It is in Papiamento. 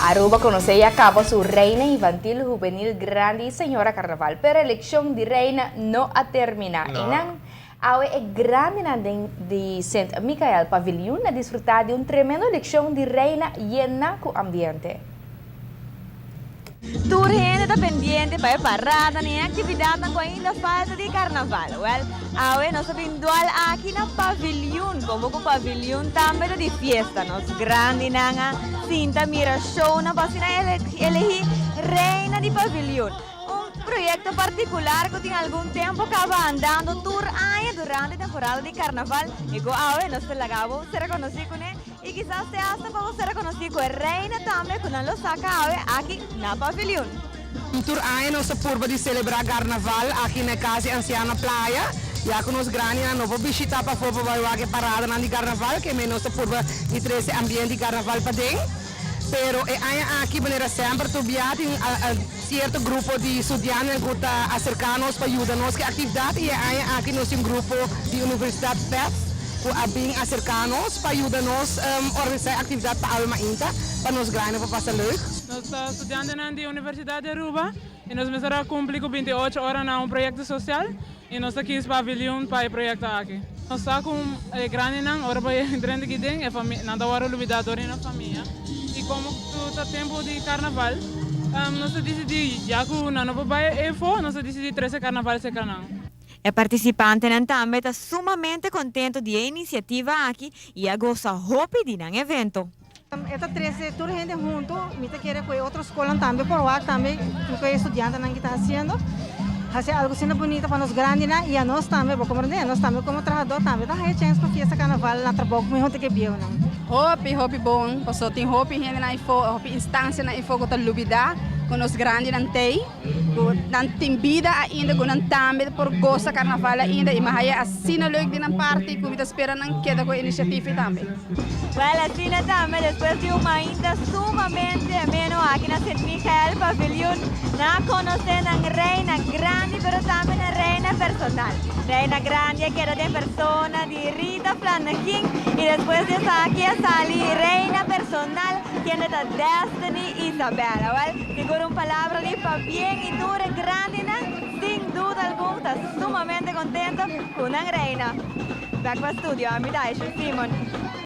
Aruba conoce ya caba su reina infantil, juvenil, grandi y señora carnaval, pero eleccion di reina no a termina. No. Einan, awe e grandinan di Sint Michael Paviljoen a disfruta di un tremendo eleccion di reina yena cu ambiente. Tur hende ta pendiente pa e parada ni actividad cu ainda falta di carnaval. Well, awe nos a bin dual aki na Paviljoen, como cu Paviljoen tambe ta di fiesta. Nos grandinan a sinta mira show na pa asina elegi reina di Paviljoen. Un proyecto particular cu tin algun tempo caba andando tur aña durante temporada di carnaval. Y cu awe nos ta laga bo ser conoci cu ne y kisas te hasta pa bo ser conoci cu e reina tambe cu nan lo saca awe aki na Paviljoen. Tur aña nos ta purba di celebra carnaval aki na Cas di Anciano Playa. Ya cu nos grandinan no por bishita pafo pa wak e paradanan di carnaval, ke men nos ta purba di trece ambiente di carnaval paden. Pero e aña aki, manera semper, tur bia tin cierto grupo di studiantenan cu ta acerca nos pa yuda nos cu actividad y e aña aki nos tin un grupo di Universidad FEF cu a bin acerca nos pa yuda nos organisa actividad pa awe mainta, pa nos grandi pa pasa leuk. Nos ta studiantenan di Universidad di Aruba y nos mester a cumpli cu 28 ora na un proyecto social y nos ta kies Paviljoen pa e proyecto aki. Nos ta cu e grandinan, ora pa entra aki den, e famia, nan ta wordo lubida door na famia. Y como ta tempo di carnaval, nos a dicidi, ya cu nan no por bay efo, nos a dicidi trece carnaval cerca nan. E participantenan tambe ta sumamente contento di e iniciativa aki y a gosa hopi di nan evento. E ta trece tur hende hunto, mi ta kere cu otro scol tambe por wak tambe, cu e studiantenan cu ta haciendo. Haci algo asina bunita pa nos grandinan y nos tambe, bo comprende, nos tambe como trahador tambe ta haya chance pa fiesta carnaval na trabou cu hunto cu e bieunan. Hopi, hopi bon, paso tin hopi hende na ifo, hopi instancia na ifo cu ta lubida, cu nos grandinan tey, cu nan tin bida ainda, cu nan tambe por goza carnaval ainda, y mi a haya asina leuk di nan parti, cu mi ta spera nan keda cu iniciativa tambe. Well, asina tambe, despues di un mainta sumamente ameno aki na Sint Michael Paviljoen, nan a conoce nan reina grandi, pero tambe nan reina personal. Reina grandi a keda den persona di Rita Flanegin y despues di esaki a sali reina personal, kende ta Destiny Isabella. Well, sigur un palabra di pabien y tur e grandinan, sin duda algun, ta sumamente contento cu nan reina. Back pa studio, ami Daisha Simon.